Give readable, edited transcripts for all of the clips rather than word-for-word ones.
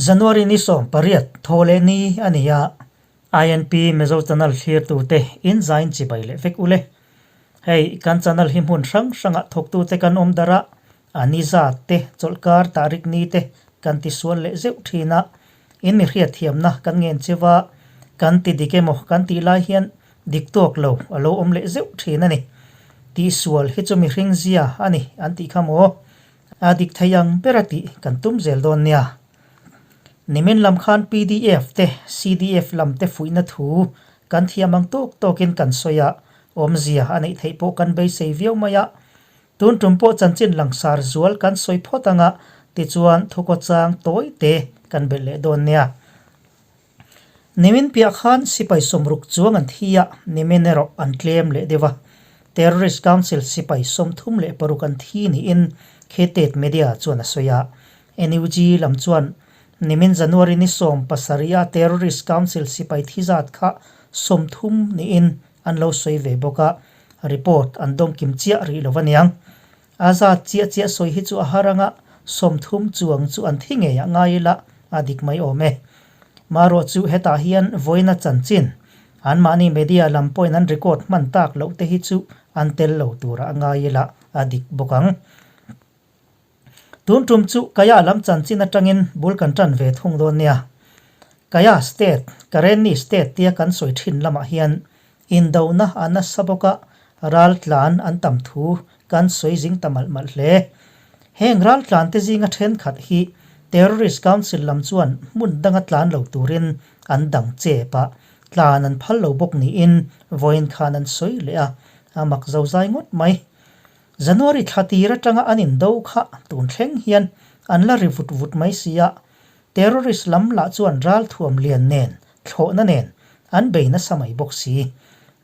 January ni 18 thaw leh ni a ni a, INP Mizo channel thlirtute in zain chibai leh vek ule. Hei kan channel hi hmun hrang hrangah thawktute kan awm darh a, a ni zat te, chawlhkar tahrik ni te kan ti sual leh zeuh thin a, in mi hriatthiamna kan ngen cheu a, kan ti dik emaw kan tih lai hian dik tawk lo a lo awm leh zeuh thin a ni. Tihsual hi chu mihring zia a ni an tih kha maw? A dik thei ang ber a tih kan tum zel dawn nia. Nimin lam khan pdf te CDF lam te fuihna thu kan thiam ang tawk tawkin kan sawi a, awmzia a neih theih pawh kan beisei viau mai a. Tun tum pawh chanchin langsar zual kan sawi phawt anga tichuan thukaw chang tawi te kan belh leh dawn nia. Nimin piah khan sipai 60 chuang an thi a, nimin erawh an tlem leh deuh a. Terrorist Council sipai 36 an thi niin Khetet Media chuan a sawi a. NUG lam chuan nimin January ni 17 a Terrorist Council sipai thi zat kha 30 niin an lo sawi ve bawk a, report an dawng kim chiah rih lo aniang. A zat chiah chiah sawi hi chu a har anga 30 chuang chu an thi ngei ah ngai ila a dik mai awm e. Marawh chu hetah hian vawiina chanchin, anmahni media lam pawhin an record hman tak loh te hi chu an tel lo turah a ngai ila a dik bawk ang. Tun tum chu Kaya lam chanchin atangin bul kan tan ve thung dawn nia. Kaya State, Karenni State tia kan sawi thin lamah hian indona a nasa bawk a, ral tlan an tam thu kan sawi zing ta malh malh hle. Heng ral tlan te zinga thenkhat hi Terrorist Council lam chuan hmun danga tlan lo turin an dang chep a, tlan an phal lo bawk niin vawiin khan an sawi leh a, a mak zozai ngawt mai. January thla tir atanga an indo kha tun thleng hian an la ri vut vut mai si a, terrorist lam lah chuan ralthuam lian nen, thlawhna nen an bei nasa mai bawk si.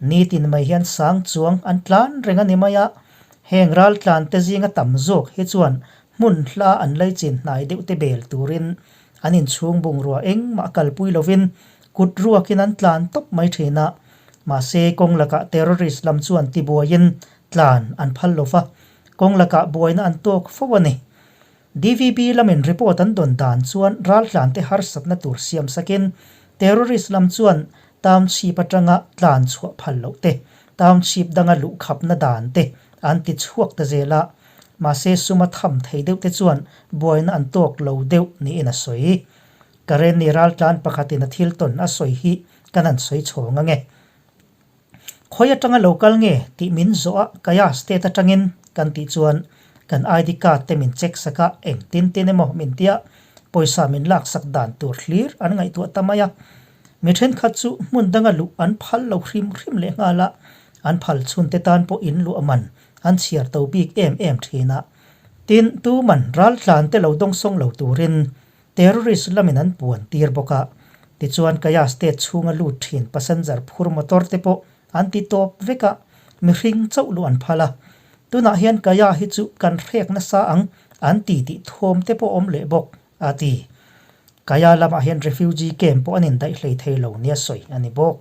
Nitin mai hian sang chuang an tlan reng a ni mai a, heng raltlan te zinga tam zawk hi chuan hmun hla an leichin hnai deuh te bel turin an inchhung bungrua engmah kalpui lovin kut ruakin an tlan tawp mai thin a, mahse kawng lakah terrorist lam chuan tibuaiin Tlan an phal lo va, kawng lakah buaina an tawk fo a ni. DVB lamin report an dawn dan chuan raltlante harsatna tur siam sakin terrorist lam chuan township atanga tlan chhuah phal loh te, township danga luh khapna dan te an ti chhuak ta zel a. Mahse suma tham thei deuh te chuan buaina an tawk lo deuh niin a sawi. Karenni raltlan pakhatin a thil tawn a sawi hi kan han sawi chhawng ange. Khawi atanga lo kal nge tih min zawh a, Kaya state atangin kan tih chuan kan ID card te min check sak a, engtin tin emaw min tia pawisa min lak sak dan tur hlir an ngaihtuah ta mai a. Mi thenkhat chu hmun danga luh an phal lo hrim hrim leh nghal a, an phal chhunte tan pawh in luah man an chhiar to bik em em thin a. Tin, tuman raltlan te lo dawngsawng lo turin Terrorist lamin an puan tir bawk a, tichuan Kaya state chhunga lut thin passenger phur motor te pawh an ti tawp vek a, mihring chauh luh an phal a. Tunah hian Kaya hi chu kan hrek nasa ang an ti tih thawm te pawh awm leh bawk, a ti. Kaya lamah hian refugee camp pawh an indaih hlei thei lo nia sawi a ni bawk.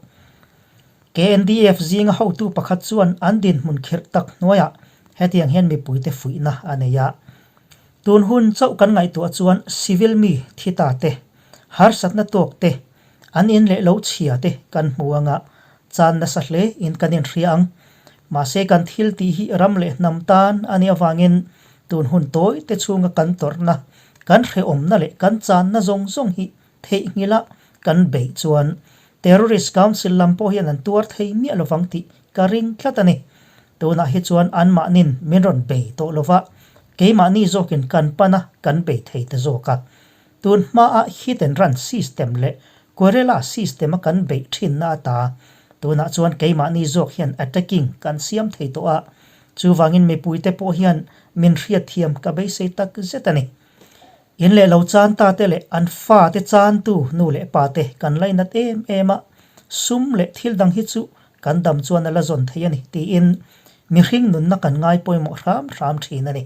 KNDF zinga hotu pakhat chuan an dinhmun khirh tak hnuaiah hetiang hian mipuite fuihna a nei a. Tun hun chauh kan ngaihtuah chuan civil mi thi ta te, harsatna tawk te, an in leh lo chhia te kan hmu anga chan nasa hle in kan inhria ang. Mahse kan thil tih hi ram leh hnam tan a nih avangin tun hun tawi te chhunga kan tawrhna, kan hrehawmna leh kan channa zawng zawng hi theihnghilh a kan beih chuan Terrorist Council lam pawh hian an tuar thei miah lovang tih ka ring tlat a ni. Tunah hi chuan anmahnin min rawn bei tawh lova, keimahni zawkin kan pan a, kan bei thei ta zawk a. Tun hmaa hit and run system leh guerrilla system a kan beih thinna ata, tunah chuan keimahni zawk hian attacking kan siam thei tawh a, chuvangin mipuite pawh hian min hriatthiam ka beisei tak zet a ni. In leh lo chan ta te leh an fa te chantu nu leh pa te kan lainat em em a, sum leh thil dang hi chu kan dam chuan a la zawn thei a ni tiin mihring nunna kan ngai pawimawh hram hram thin a ni.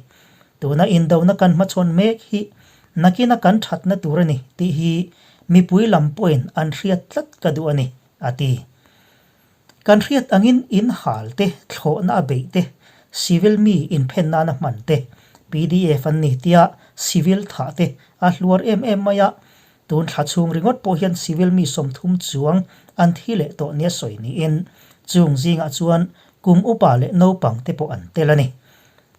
Tuna indona kan hmachhawn mek hi nakina kan thatna tur a ni tih hi mipui lam pawhin an hriat tlat ka duh a ni, a ti. Kan hriat angin in hal te, thlawhna a beih te, civil mi inphen nana hman te, pdf an ni tia civil thah te a hluar em em mai a. Tun thla chhung ringawt pawh hian civil mi 30 chuang an thi leh tawh nia sawi niin chung zingah chuan kum upa leh naupang te pawh an tel a ni.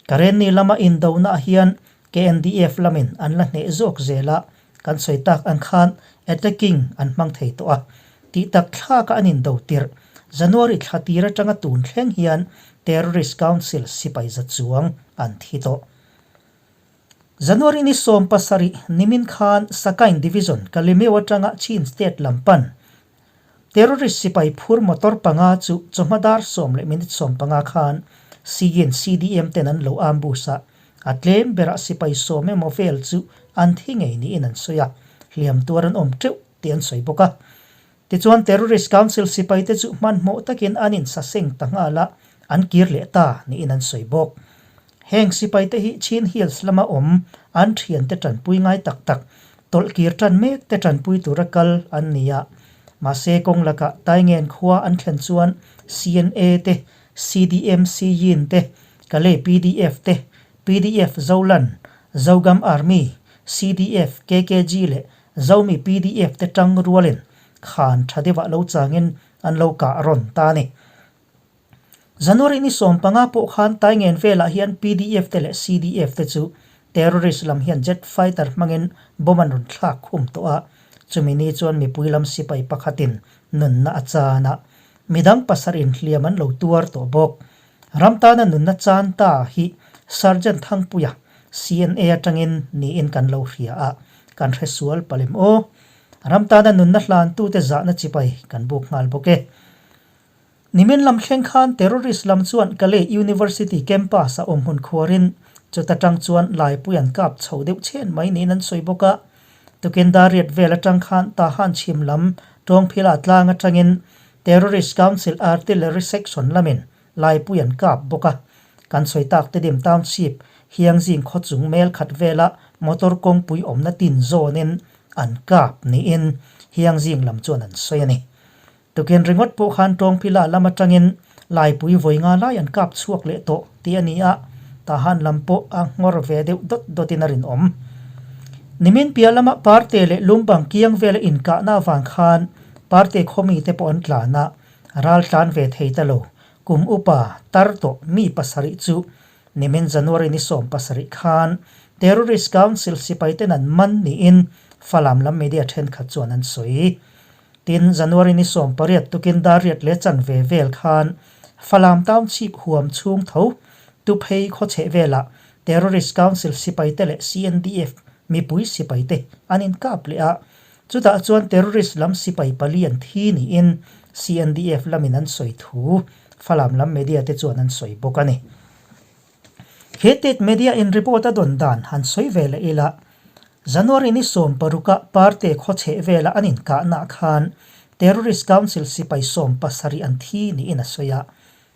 Karenni lama indonaah hian KNDF lamin an la hneh zawk zel a, kan sawi tak ang khan attacking an hmang thei tawh a. Tih tak thlaka an indo tirh January thla tir atanga tun thleng hian Terrorist Council sipai za chuang an thi tawh. January ni 17 nimin khan Sakain Division Kalemeu atanga Chin State lam pan Terrorist sipai phur motor panga chu chawhma dar sawm leh minute 15 khan Siyin CDM ten an lo ambush a, a tlem berah sipai sawm emaw vel chu an thi ngei niin an sawi a, hliam tuar an awm teuh tih an sawi bawk a. Tichuan Terrorist Council sipai te chu hmanhmawh takin an insaseng ta nghal a, an kir leh ta niin an sawi bawk. Heng sipai te hi Chin Hills lama awm an thiante tanpui ngai tak tak, tawlh kir tan mek te tanpui tura kal an ni a. Mahse kawng lakah Taingen khua an thlen chuan CNA te, CDMC Yin te, Kalay PDF te, PDF Zolan, Zogam Army, CDF, KKG leh Zomi PDF te tang rualin khan tha deuhah lo changin an lo kah rawn ta a ni. January ni 15 pawh khan Taingen velah hian PDF te leh CDF te chu terrorist lam hian jet fighter hmangin bomb an rawn thlak khum tawh a, chumi ni chuan mipui lam sipai pakhatin nunna a chan a, midang pasarih hliam an lo tuar tawh bawk. Ram tana nunna chan ta hi Sergeant Thangpuia, CNA atangin niin kan lo hria a, kan hre sual palem aw. Ram tana nunna hlantute zahna chipai kan buk nghal bawk e. Nimin lam thleng khan terrorist lam chuan Kalay University campus a awm hmun khuarin chuta tang chuan laipui an kap chho deuh chhen mai niin an sawi bawk a. Tukin dar riat vel atang khan Tahan chhim lam Tawngphila tlang atangin Terrorist Council Artillery Section lamin laipui an kap bawk a. Kan sawi tak Tedim Township Hiangzing khawchung mel khat vela motor kawngpui awmna tin zawnin an kap niin Hiangzing lam chuan an sawi a ni. Tukin ringawt pawh khan Tawngphila lam atangin Laipui vawi nga lai an kap chhuak leh tawh tih a ni a, Tahan lam pawh a nghawr ve deuh dawt dawtin a rinawm. Nimin piah lama Parte leh Lumbang kiang vela inkahna avang khan Parte khawmi te pawh an tlan a, ral tlan ve thei ta lo. Kum upa tar tawh mi pasarih chu nimin January ni 17 khan Terrorist Council sipai ten an man niin Falam lam media thenkhat chuan an sawi. Tin, January ni 18 tukin dar riat leh chanve vel khan Falam Township huam chhung tho Tuphei khawchheh velah Terrorist Council sipaite leh CNDF mipui sipaite an inkap leh a, chutah chuan terrorist lam sipai pali an thi niin CNDF lamin an sawi thu Falam lam media te chuan an sawi bawk a ni. He Tet Media in report a dawn dan han sawi ve leh ila, January ni 16 a Parte khawchheh vela an inkahnaah khan Terrorist Council sipai 70 an thi niin a sawi a.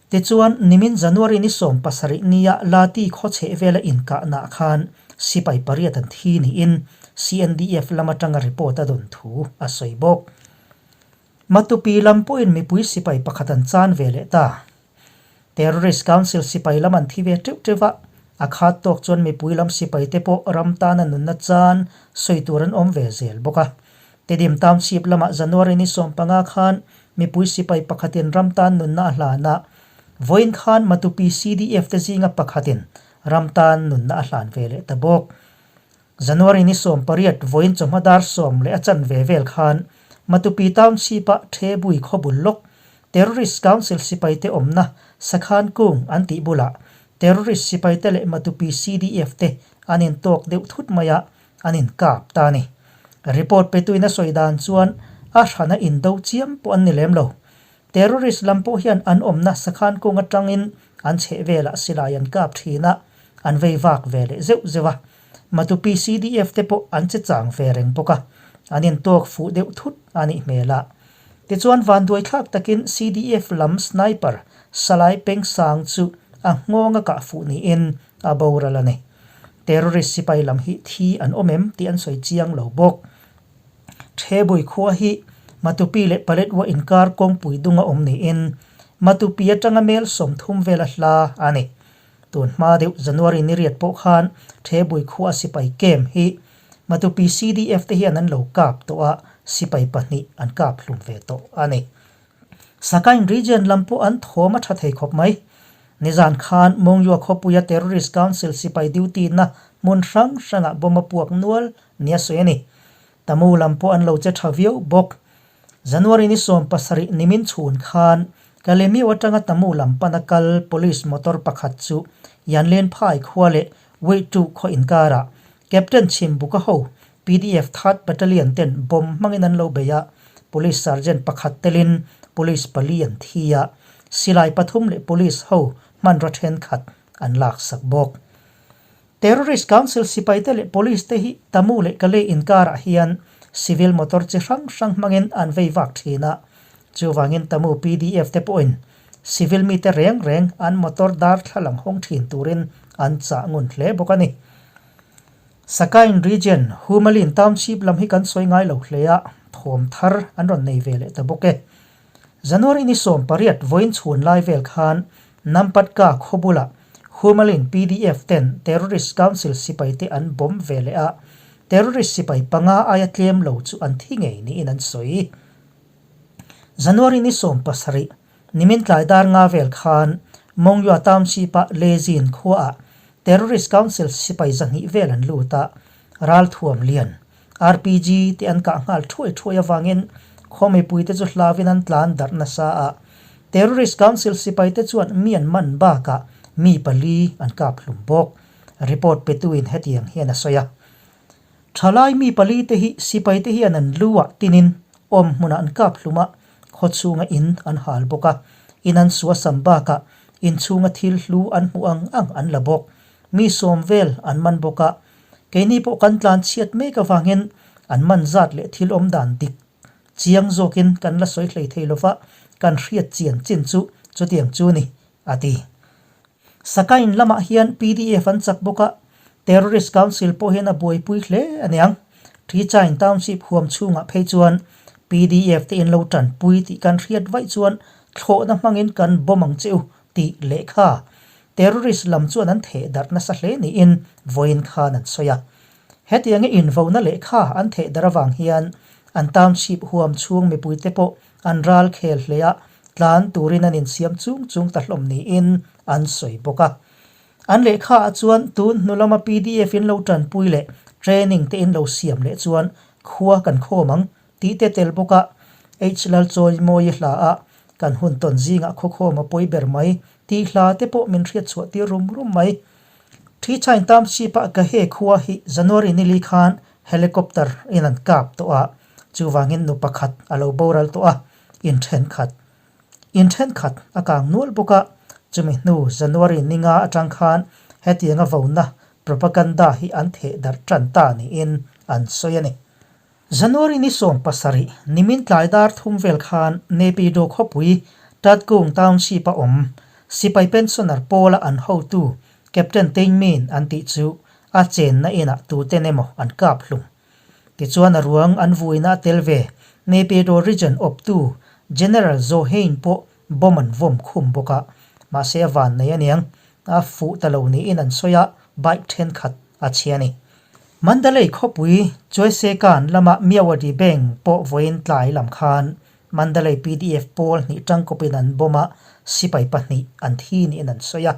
Tichuan, nimin January ni 17 nia Lati khawchheh vela inkahnaah khan sipai pariat an thi niin CNDF lam atanga report a dawn thu a sawi bawk. Matupi lam pawhin mipui sipai pakhat an chan ve leh ta. Terrorist Council sipai lam an thi ve teuh teuh a, a khat tawk chuan mipui lam sipai te pawh ram tana nunna chan sawi tur an awm ve zel bawk a. Tedim Township lamah January ni 15 khan mipui sipai pakhatin ram tan nunna a hlan a, vawiin khan Matupi CDF te zinga pakhatin ram tan nunna a hlan ve leh ta bawk. January ni 18 vawiin chawhma dar sawm leh a chanve vel khan Matupi Township-a Thebui khawbul lawk Terrorist Council sipaite awmna Sakhan Kung an tih bulah Terrorist sipaite leh Matupi CDF te an intawk deuh thut mai a, an inkap ta a ni. Report petuin a sawi dan chuan a hrana indo chiam pawh an ni lem lo. Terrorist lam pawh hian an awmna Sakhan Kung atangin an chheh velah silai an kap thin a, an vei vak ve leh zeuh zeuh a. Matupi CDF te pawh an che chang ve reng bawk a, an intawk fuh deuh thut a nih hmel a. Tichuan vanduai thlak takin CDF lam sniper Salai Pengsang chu a nghawng a kah fuh niin a boral a ni. Terrorist sipai lam hi thi an awm em tih an sawi chiang lo bawk. Thebui khua hi Matupi leh Paletwa inkar kawngpui dunga awm niin Matupi atanga mel 30 vela hla a ni. Tun hma deuh January ni riat pawh khan Thebui khua sipai camp hi Matupi CDF te hian an lo kap tawh a, sipai pahnih an kap hlum ve tawh a ni. Sakain region lam pawh an thawm a tha thei khawp mai. Nizan khan Mongyua khawpuia Terrorist Council sipai duty na hmun hrang hrangah bomb a puak nual nia sawi a ni. Tamu lam pawh an lo che tha viau bawk. January ni 17 nimin chhun khan Kalemiu atanga Tamu lam pana kal police motor pakhat chu Yanlen Phai khua leh Weitu khaw inkarah Captain Chhimbuka ho pdf Third Battalion ten bomb hmangin an lo bei a, Police Sergeant pakhat telin Police pali an thi a, silai pathum leh Police ho hmanraw thenkhat an laksak bawk. Terrorist Council sipaite leh Police te hi Tamu leh Kalay inkarah hian civil motor chi hrang hrang hmangin an vei vak thin a, chuvangin Tamu pdf te pawhin civil mite reng reng an motor darthlalang hawng thin turin an chah ngun hle bawk a ni. Sakain Region, Humalin Township lam hi kan sawi ngai lo hle a, thawm thar an rawn nei ve leh ta bawk e. January ni 18 vawiin chhun lai vel khan Nampatka khaw bulah Humalin pdf ten Terrorist Council sipaite an bomb ve leh a, terrorist sipai panga aia tlem lo chu an thi ngei niin an sawi. January ni 17, nimin tlai dar nga vel khan Mongyua Township-a Lezin khuaah Terrorist Council sipai 200 vel an lut a, ralthuam lian, RPG, te an kah nghal thuai thuai avangin khaw mipuite chu hlauin an tlan darh nasa a. Terrorist Council sipaite chuan mi an man bakah mi pali an kap hlum bawk. Report petuin hetiang hian a sawi a. Thalai mi pali te hi sipaite hian an lu ah tinin awm hmunah an kap hlum a, khaw chhunga in an hal bawk a, in an suasam bakah inchhunga thil hlu an hmuh ang ang an la bawk. Mi sawm vel an man bawk a, keini pawh kan tlan chhiat mek avangin an man zat leh thil awm dan dik chiang zawkin kan la sawi hlei thei lova, kan hriat chian chin chu chutiang chu ni, a ti. Sakain lamah hian pdf an chak bawk a, Terrorist Council pawh hian a buaipui hle a niang. Trichain Township huam chhungah phei chuan pdf te in lo tanpui tih kan hriat vaih chuan thlawhna hmangin kan bomb ang che u tih lehkha Terrorist lam chuan an theh darh nasa hle niin vawiin khan an sawi a. Hetianga invona lehkha an theh darh avang hian an township huam chhung mipuite pawh an ral khel hle a, tlan turin an insiam chung chung ta hlawm niin an sawi bawk a. An lehkha ah chuan tun hnu lama pdf in lo tanpui leh training te in lo siam leh chuan khua kan khawm ang tih te tel bawk a. H Lalchawimawi hla ah kan hun tawn zingah khawkhawm a pawi ber mai Tih hla te pawh min hriat chhuah tir rum rum mai. Thichain Township ah Gahe khua hi January nili khan helicopter in an kap tawh a, chuvangin nu pakhat a lo boral tawh a, in thenkhat in thenkhat a kang nual bawk a, chumi hnu January ninga atang khan hetianga vona propaganda hi an theh darh tan ta niin an sawi a ni. January ni 17, nimin tlai dar thum vel khan Naypyidaw khawpui Tatkung Township-a awm sipai pensioner pawla an hotu Captain Tein Min an tih chu a chenna inah tuten emaw an kap hlum. Tichuan a ruang an vuina a tel ve Naypyidaw Region awptu General Zaw Hein pawh bomb an vawm khum bawk a, mahse a van nei aniang a fuh ta lo niin an sawi a, bike thenkhat a chhia a ni. Mandalay khawpui Chuaisekan lama Myawaddy Bank pawh vawiin tlai lam khan Mandalay pdf pawl hnih tangkawpin an bomb a, sipai pahnih an thi niin an sawi a.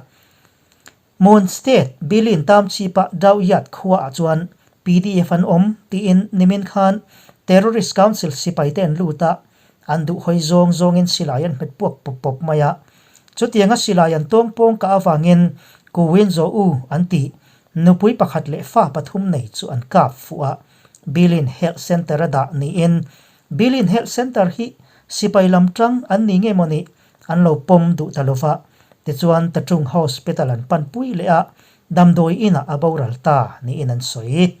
Mon State Bilin Township-a Dauyat khuaah chuan pdf an awm tiin nimin khan Terrorist Council sipaite an lut a, an duhhawi zawng zawngin silai an hmet puak pawp pawp mai a. Chutianga silai an tawng pawng kah avangin Kuwin Zaw U an tih Nupui pakhat leh fa pathum nei chu an kap fuh a, Bilin Health Centre a dah niin Bilin Health Centre hi sipai lam tang an ni nge maw ni an lo pawm duh ta lova, tichuan Tachung Hospital an panpui leh a, damdawi inah a boral ta niin an sawi.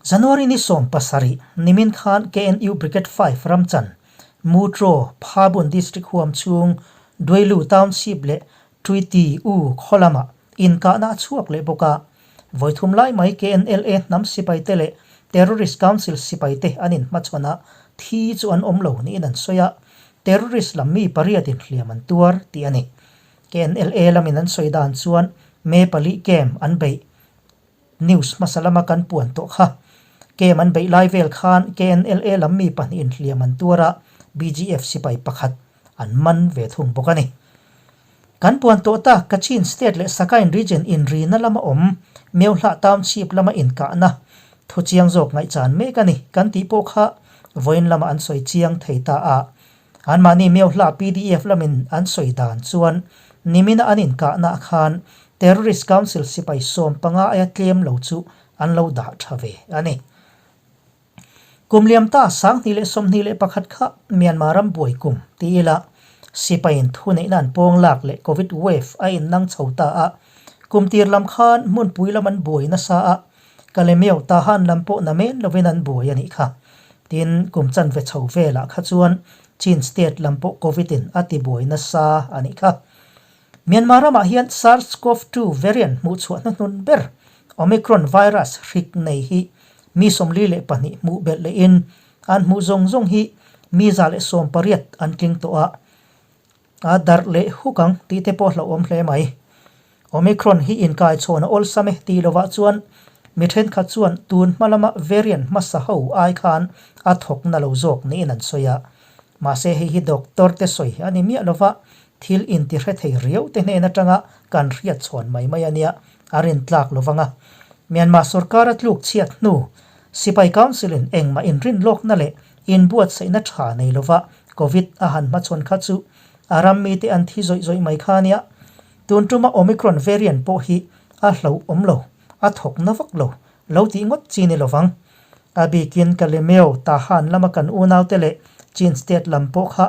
January ni 17, nimin khan KNU Brigade 5 ramchan, Mutro, Phabun District huam chhung, Duailu Township leh Tuiti U khaw lamah inkahna a chhuak leh bawk a. Vawithum lai mai KNLA hnam sipaite leh Terrorist Council sipaite an inhmachhawn a, thi chu an awm lo niin an sawi a, terrorist lam mi pariatin hliam an tuar tih a ni. KNLA lamin an sawi dan chuan May pali camp an beih. News hmasa lama kan puan tawh kha. Camp an beih lai vel khan KNLA lam mi pahnihin hliam an tuar a, BGF sipai pakhat an man ve thung bawk a ni. Kan puan tawh tak Kachin State leh Sagaing Region inrina lama awm Myohlah Township lama inkahna thu chiang zawk ngaihchan mek a ni kan tih pawh kha vawiin lama an sawi chiang thei ta a. Anmahni Myohlah PDF lamin an sawi dan chuan nimina an inkahnaah khan Terrorist Council sipai 15 aia tlem lo chu an lo dah tha ve a ni. Kum liam ta 2021 kha Myanmar ram buai kum ti ila sipaiin thuneihna an pawng lak leh Covid wave a innang chho ta a, kum tir lam khan hmunpui lam an buai nasa a, Kalemeo Tahan lam pawh na men lovin an buai a nih kha. Tin, kum chanve chho velah kha chuan Chin state lam pawh Covid in a ti buai nasa a nih kha. Myanmar ramah hian SARS-CoV-2 variant hmuhchhuah hnuhnun ber Omicron virus hrik nei hi mi 42 hmuh belh lehin an hmuh zawng zawng hi mi 118 an tling tawh a, a darh leh huk ang tih te pawh hlauhawm hle mai. Omicron hi inkaichhawn a awlsam e tih lovah chuan mi thenkhat chuan tun hma lama variant hmasa ho ai khan a thawk na lo zawk niin an sawi a. Mahse hei hi doctor te sawi a ni miah lova, thil intihre thei riau te hnen atanga kan hriat chhawn mai mai a nia, a rin tlak lovang a. Myanmar sorkar a tluk chhiat hnu, Sipai Council in engmah inrinlawkna leh inbuatsaihna tha nei lova Covid a han hmachhawn kha chu a ram mite an thi zawih zawih mai kha a nia. Tun tuma Omicron variant pawh hi a hlauhawm lo, a thawk na vak lo, lo tih ngawt chi ni lovang. A bikin Kalemeo, Tahan lama kan unaute leh Chin State lam pawh kha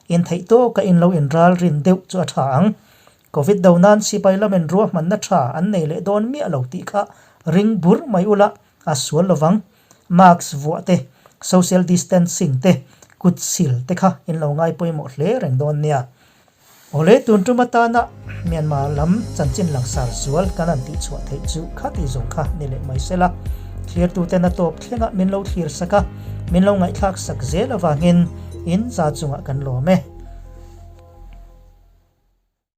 intheih tawka in lo inral rin deuh chu a tha ang. Covid do nan sipai lamin ruahmanna tha an nei leh dawn miah lo tih kha ring bur mai ula a sual lovang. Mask vuah te, social distancing te, kut sil te kha in lo ngai pawimawh hle reng dawn nia. Awle tun tum atana Myanmar lam chanchin langsar zual kan han tih chhuah theih chu khati zawng kha ni leh mai sela. Thlirtuten a tawp thlenga min lo thlir sak a, min lo ngaihthlak sak zel avangin in za chungah kan lawm e.